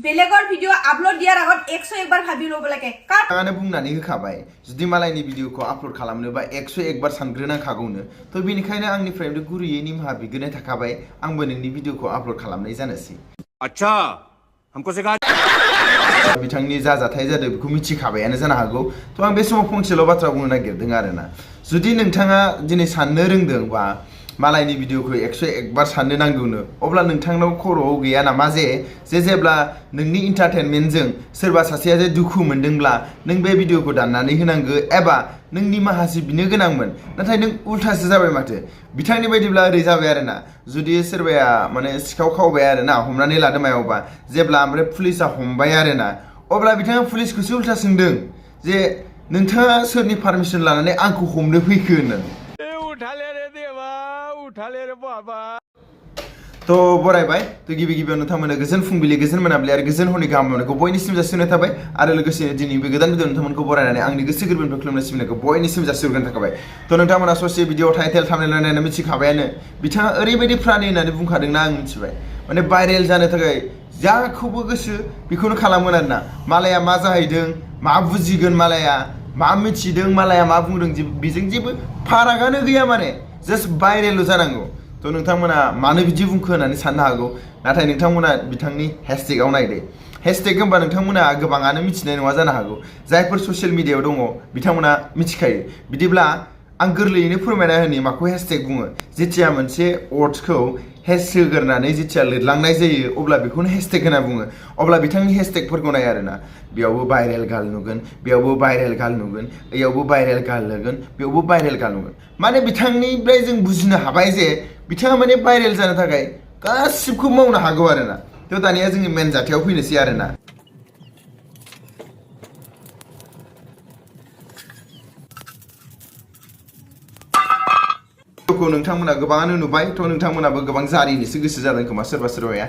बेलेगर video upload दियार आगत 101 बार भाबि लब लागे आंनो बुंनानै होखाबाय जुदि मालायनि भिडिअखौ आपलोड खालामनोबा 101 बार सानग्रोनांखागौनो तो बेनिखायनो आंनिफ्राय गुरैयै निमाहा बिग्रोनाय थाखाबाय आंबो नोंनि भिडिअखौ आपलोड खालामनाय जानोसै अच्छा हमको सिखा बिथांनि जा जाथाय जादों बेखौ मिथिखाबायानो जानो हागौ तो आं बे समाव फंसेल' बाथ्रा बुंनो नागिरदों आरोना जुदि नोंथाङा दिनै साननो रोंदों बा मालायनि भिडिअखौ 101 बार साननो नांगौनो अब्ला नोंथांनाव खर'आव गैया नामा जे जेब्ला नोंनि एन्टारटेनमेन्टजों सोरबा सासेया जे दुखु मोनदोंब्ला नों बे भिडिअखौ दाननानै होनांगौ एबा नों निमाहासि बिनो गोनांमोन नाथाय नों उल्थासो जाबाय माथो बिथांनि बायदिब्ला ओरै जाबाय आरोना जुदि सोरबाया माने सिखाव खावबाय आरोना हमनानै लादो मायावबा जेब्ला ओमफ्राय पुलिसा हमबाय आरोना अब्ला बिथाङा पुलिसखौसो उल्था सोंदों जे नोंथाङा सोरनि पारमिसन लानानै आंखौ हमनो फैखो होननानै तो बरायबाय तो गिबि गिबियाव नोंथांमोननो गोजोन फुंबिलि गोजोन मोनाबिलि आरो गोजोन हरनि गाहाम हामलायनायखौ बयनिसिम जासिहरनाय थाबाय आरो लोगोसेनो दिनै बे गोदान भिडिअ नोंथांमोनखौ बरायनानै आंनि गोसो गोरबोनिफ्राय खुलुमनाय सिबिनायखौ बयनिसिम जासिहरग्रोनाय थाखाबाय तो नोंथांमोना ससे भिडिअ टाइटेल थाम्बनेल नायनानै मिथिखाबायानो बिथाङा ओरैबायदि प्रानि होननानै बुंखादोंना आं मिथिबाय माने भाइरेल जानो थाखाय जाखौबो गोसो बेखौनो खालामगोन आरोना मालाया मा जाहैदों मा बुजिगोन मालाया मा मिथिदों मालाया मा बुंदों बेजों जेबो फारागानो गैया माने जास्ट भाइरेल जानांगौ तो नोंथांमोना मानो बिदि बुंखो होननानै साननो हागौ नाथाय नोंथांमोना बिथांनि हेशटेगआव नायदो हेशटेग होनबा नोंथांमोना गोबाङानो मिथिनाय नङा जानो हागौ जायफोर ससियेल मिडियायाव दङ बिथांमोना मिथिखायो बिदिब्ला आं गोरलैयैनो फोरमायना होनि माखौ हेशटेग बुङो जेथिया मोनसे वर्डखौ हेश होग्रोनानै जेथिया लिरलांनाय जायो अब्ला बेखौनो हेशटेग होनना बुङो अब्ला बिथांनि हेशटेगफोरखौ नाय आरोना बेयावबो भाइरेल गाल नुगोन बेयावबो भाइरेल गाल नुगोन बेयावबो भाइरेल गाल नुगोन बेयावबो भाइरेल गाल नुगोन माने बिथांनिफ्राय जों बुजिनो हाबाय जे बिथाङा माने भाइरेल जानो थाखाय गासिबखौ मावनो हागौ आरोना तो दानिया जोंनि मेन जाथायाव फैनोसै आरोना नोंथांमोना गोबाङानो नुबाय तो नोंथांमोनाबो गोबां जारिनोसो गोसो जादों खोमा सोरबा सोरबाया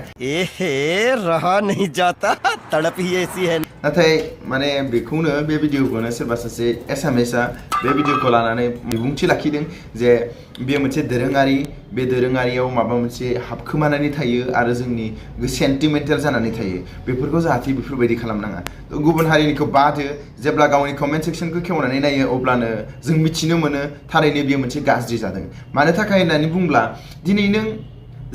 रहा नहीं जाता तड़प ही ऐसी है नाथाय माने बेखौनो बे भिडिअखौनो सोरबा सासे एसामिसआ बे भिडिअखौ लानानै बिबुंथि लाखिदों जे बेयो मोनसे दोरोङारि बे दोरोङारियाव माबा मोनसे हाबखोमानानै थायो आरो जोंनि सेन्टिमेन्टेल जानानै थायो बेफोरखौ जाहाथे बेफोरबायदि खालामनाङा गुबुन हारिनिखौ बादो जेब्ला गावनि कमेन्ट सेक्सनखौ खेवनानै नायो अब्लानो जों मिथिनो मोनो थारैनो बेयो मोनसे गाज्रि जादों मानो थाखाय होननानै बुंब्ला दिनै नों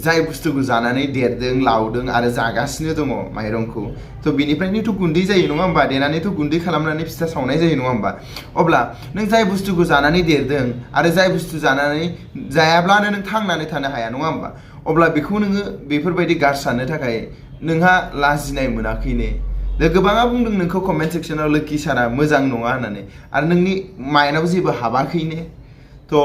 जाय बुस्थुखौ जानानै देरदों लावदों आरो जागासिनो दङ माइरंखौ तो बेनिफ्रायनोथ' गुन्दै जायो नङा होमबा देनानैथ' गुन्दै खालामनानै फिथा सावनाय जायो नङा होमबा अब्ला नों जाय बुस्थुखौ जानानै देरदों आरो जाय बुस्थु जानानै जायाब्लानो नों थांनानै थानो हाया नङा होमबा अब्ला बेखौ नोङो बेफोरबायदि गारसानो थाखाय नोंहा लाजिनाय मोनाखैने गोबाङा बुंदों नोंखौ कमेन्ट सेक्सनाव लोखि सारा मोजां नङा होननानै आरो नोंनि माइन्डआव जेबो हाबाखैने तो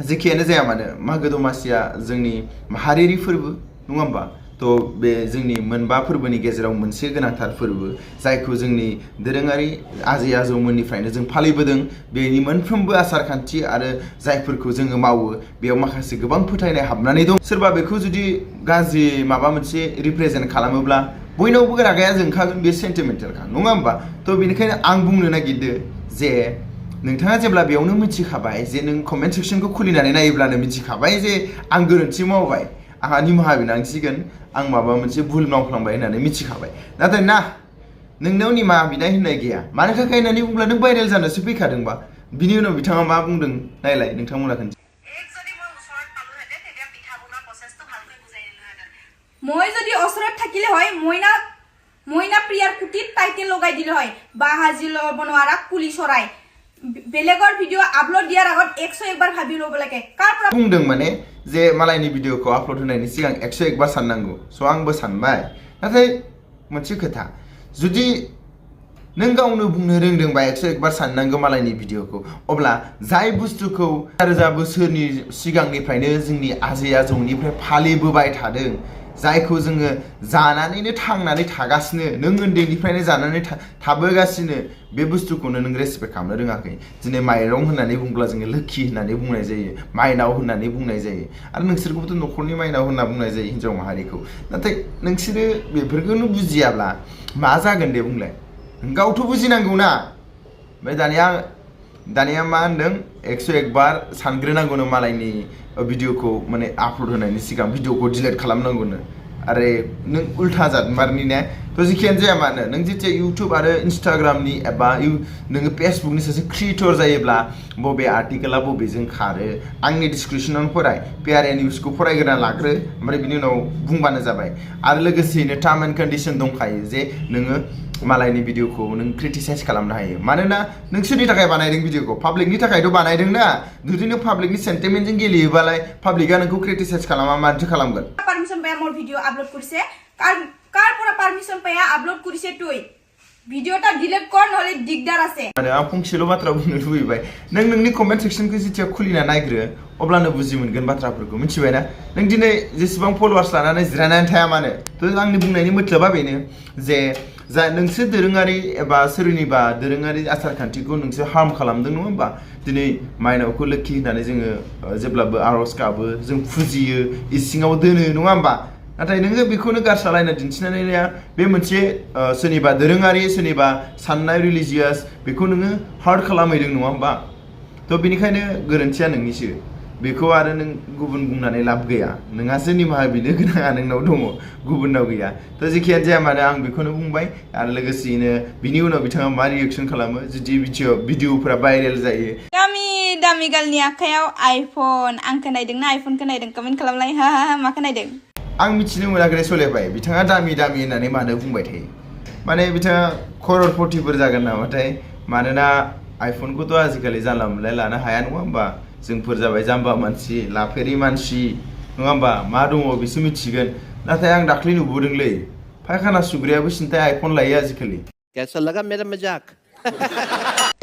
जेखियानो जाया मानो मागो दमासिया जोंनि माहारियारि फोरबो नङा होमबा तो बे जोंनि मोनबा फोरबोनि गेजेराव मोनसे गोनांथार फोरबो जायखौ जोंनि दोरोङारि आजै आजौमोननिफ्रायनो जों फालिबोदों बेनि मोनफ्रोमबो आसार खान्थि आरो जायफोरखौ जोङो मावो बेयाव माखासे गोबां फोथायनाय हाबनानै दं सोरबा बेखौ जुदि गाज्रि माबा मोनसे रिप्रेजेन्ट खालामोब्ला बयनावबो रागाया जोंखागोन बे सेन्टिमेन्टेलखा नङा होमबा तो बेनिखायनो आं बुंनो नागिरदों जे नोंथाङा जेब्ला बेयावनो मिथिखाबाय जे नों कमेन्ट सेक्सनखौ खुलिनानै नायोब्लानो मिथिखाबाय जे आं गोरोन्थि मावबाय आंहा निमाहा बिनांसिगोन आं माबा मोनसे भुल मावफ्लांबाय होननानै मिथिखाबाय नाथाय ना नोंनाव निमाहा बिनाय होननाय गैया मानो थाखाय होननानै बुंब्ला नों भाइरेल जानोसो फैखादोंबा बिनि उनाव बिथाङा मा बुंदों नायलाय नोंथांमोना खोन्थि মই যদি অসৰত থাকিলে হয় মইনা প্ৰিয়াৰ কুটিত টাইটেল লগাই দিলে হয় বাহাজি বনোৱাৰা পুলিচ চৰাই बेलेगर भिडिअ आपलोड दियार आगत 101 बार भाबि लब लागे कार बुंदों माने जे मालायनि भिडिअखौ आपलोड होनायनि सिगां 101 बार साननांगौ सो आंबो सानबाय नाथाय मोनसे खोथा जुदि नों गावनो बुंनो रोंदोंबा 101 बार साननांगौ मालायनि भिडिअखौ अब्ला जाय बुस्थुखौ रोजा बोसोरनि सिगांनिफ्रायनो जोंनि आजै आजौनिफ्राय फालिबोबाय थादों जायखौ जोङो जानानैनो थांनानै थागासिनो नों उन्दैनिफ्रायनो जानानै थाबोगासिनो बे बुस्थुखौनो नों रेसपेक्ट खालामनो रोङाखै दिनै माइरं होननानै बुंब्ला जोङो लोखि होननानै बुंनाय जायो माइनाव होननानै बुंनाय जायो आरो नोंसोरखौबोथ' न'खरनि माइनाव होनना बुंनाय जायो हिन्जाव माहारिखौ नाथाय नोंसोरो बेफोरखौनो बुजियाब्ला मा जागोन दे बुंलाय गावथ' बुजिनांगौ ना ओमफ्राय दानिया मा होनदों 101 बार सानग्रोनांगौनो मालायनि भिडिअखौ माने आपलोड होनायनि सिगां भिडिअखौ डिलीट खालामनांगौनो आरे नों उल्था जादमारनि ने तो जिखियानो जाया मानो नों जेथिया इउटुब आरो इन्स्टाग्रामनि एबा नोङो फेसबुकनि सासे क्रिएटर जायोब्ला बबे आर्टिकेला बबेजों खारो आंनि डिसक्रिपसनाव फराय पिआरए निउसखौ फरायग्रोना लाग्रो ओमफ्राय बिनि उनाव बुंबानो जाबाय आरो लोगोसेयैनो टार्म एन्ड कन्डिशन दंखायो जे नोङो मालायनि भिडिअखौ नों क्रिटिसाइज खालामनो हायो मानोना नों सोरनि थाखाय बानायदों भिडिअखौ पाब्लिकनि थाखायथ' बानायदों ना जुदि नों पाब्लिकनि सेन्टिमेन्टजों गेलेयोबालाय पाब्लिका नोंखौ क्रिटिसाइज खालामा मानोथो खालामगोन পারমিশন পায়া মোর ভিডিও আপলোড করছে কার পুরা পারমিশন পায়া আপলোড করিছে তুই ভিডিওটা ডিলিট কর নহলে দিগদার আছে माने आं फंसेल' बाथ्रा बुंनो लुबैबाय नों नोंनि कमेन्ट सेक्सनखौ जेथिया खुलिना नायग्रो अब्लानो बुजि मोनगोन बाथ्राफोरखौ मिथिबायना नों दिनै जेसेबां फलोवार्स लानानै जिरायनानै थाया मानो थ' आंनि बुंनायनि मतलबा बेनो जे जा नोंसोर दोरोङारि एबा सोरनिबा दोरोङारि आसार खान्थिखौ नोंसोर हार्म खालामदों नङा होमबा दिनै माइनावखौ लोखि होननानै जोङो जेब्लाबो आर'ज गाबो जों फुजियो इसिङाव दोनो नङा होमबा नाथाय नोङो बेखौनो गारसालायना दिन्थिनानै बे मोनसे सोरनिबा दोरोङारि सोरनिबा साननाय रिलिजियास बेखौ नोङो हार्ट खालामहैदों नङा होमबा थ' बेनिखायनो गोरोन्थिया नोंनिसो बेखौ आरो नों गुबुन बुंनानै लाब गैया नोंहासो निमाहा बिनो गोनाङा नोंनाव दङ गुबुननाव गैया थ' जेखियानो जाया मानो आं बेखौनो बुंबाय आरो लोगोसेयैनो बिनि उनाव बिथाङा मा रिएक्सन खालामो जुदि भिडिअफोरा भाइरेल जायो दामि गालनि आखायाव आइफन आं खोनायदोंना आइफन खोनायदों कमेन्ट खालामलाय हा मा खोनायदों आं मिथिनो मोनाखै सलेबाय बिथाङा दामि होननानै मानो बुंबाय थायो माने बिथाङा कररपतिफोर जागोन नामाथाय मानोना आइफनखौथ' आजिखालि जानला मोनला लानो हाया नङा होमबा जोंफोर जाबाय जाम्बा मानसि लाफेरि मानसि नङा होमबा मा दङ बिसो मिथिगोन नाथाय आं दाख्लै नुबोदोंलै फायखाना सुग्रायाबो सिन्थाय आइफन लायो आजिखालि कैसा लगा मेरा मजाक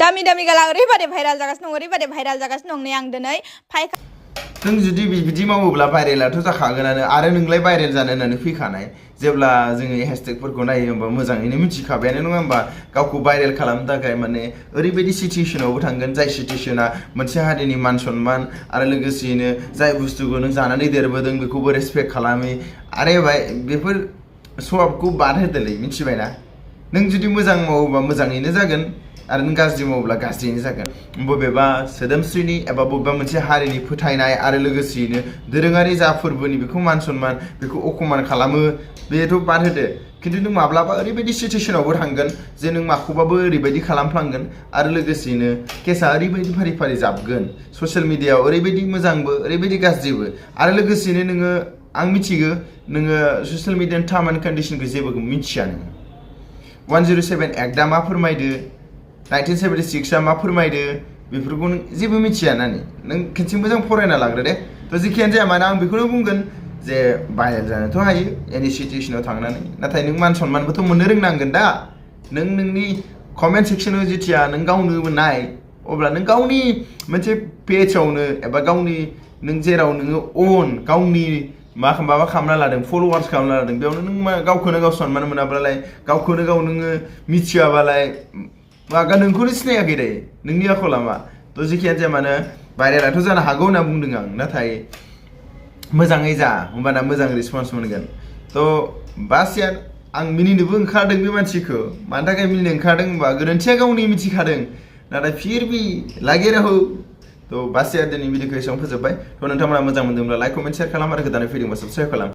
दामि गाला ओरैबादि भाइराल जागासिनो दं नै आं दिनै नों जुदि बिदि मावोब्ला भाइरेलाथ' जाखागोनानो आरो नोंलाय भाइरेल जानो होननानै फैखानाय जेब्ला जोङो हेशटेगफोरखौ नायो होमबा मोजाङैनो मिथिखाबायानो नङा होमबा गावखौ भाइरेल खालामनो थाखाय माने ओरैबायदि सिचुएसनावबो थांगोन जाय सिचुएसना मोनसे हारिनि मान सन्मान आरो लोगोसेयैनो जाय बुस्थुखौ नों जानानै देरबोदों बेखौबो रेसपेक्ट खालामो आरे भाई बेफोर सवाबखौ बाद होदोलै मिथिबायना नों जुदि मोजां मावोबा मोजाङैनो जागोन आरो नों गाज्रि मावोब्ला गाज्रियैनो जागोन बबेबा सोदोमस्रिनि एबा बबेबा मोनसे हारिनि फोथायनाय आरो लोगोसेयैनो दोरोङारि जा फोरबोनि बेखौ मान सन्मान बेखौ अखमान खालामो बेथ' बाद होदो खिन्थु नों माब्लाबा ओरैबायदि सिचुएसनावबो थांगोन जे नों माखौबाबो ओरैबायदि खालामफ्लांगोन आरो लोगोसेयैनो केसा ओरैबायदि फारि फारि जाबगोन ससियेल मिडियायाव ओरैबायदि मोजांबो ओरैबायदि गाज्रिबो आरो लोगोसेयैनो नोङो आं मिथिगौ नोङो ससियेल मिडियानि टार्म एन्ड कन्डिशनखौ जेबो मिथिया नोङो 107 एक्टआ मा फोरमायदो 1976 मा फोरमायदो बेफोरखौ नों जेबो मिथिया नानि नों खेनसे मोजां फरायना लाग्रो दे थ' जेखियानो जाया मानो आं बेखौनो बुंगोन जे भाइरेल जानोथ' हायो एनि सिचुएसनाव थांनानै नाथाय नों मान सन्मानबोथ' मोननो रोंनांगोन दा नों नोंनि कमेन्ट सेक्सनाव जेथिया नों गावनो नाय अब्ला नों गावनि मोनसे पेजआवनो एबा गावनि नों जेराव नोङो अन गावनि माबा खालामना लादों फलोवार्स खालामना लादों बेयावनो नों गावखौनो गाव सन्मान मोनाब्लालाय गावखौनो गाव नोङो मिथियाबालाय मागा नोंखौनो सिनायाखै दे नोंनि आखला मा थ' जेखियानो जाया मानो भाइरेलाथ' जानो हागौ होनना बुंदों आं नाथाय मोजाङै जा होमबाना मोजां रिसपन्स मोनगोन थ' बासिया आं मिनिनोबो ओंखारदों बे मानसिखौ मानि थाखाय मिनिनो ओंखारदों होनबा गोरोन्थिया गावनि मिथिखादों नाथाय फिर भी लागे रहो थ' बासिया दिनै भिडिअखौ एसेबां फोजोब्बाय थ' नोंथांमोना मोजां मोनदोंब्ला लाइक कमेन्ट शेयार खालाम आरो गोदानै फैदोंबा साबस्क्राइब खालाम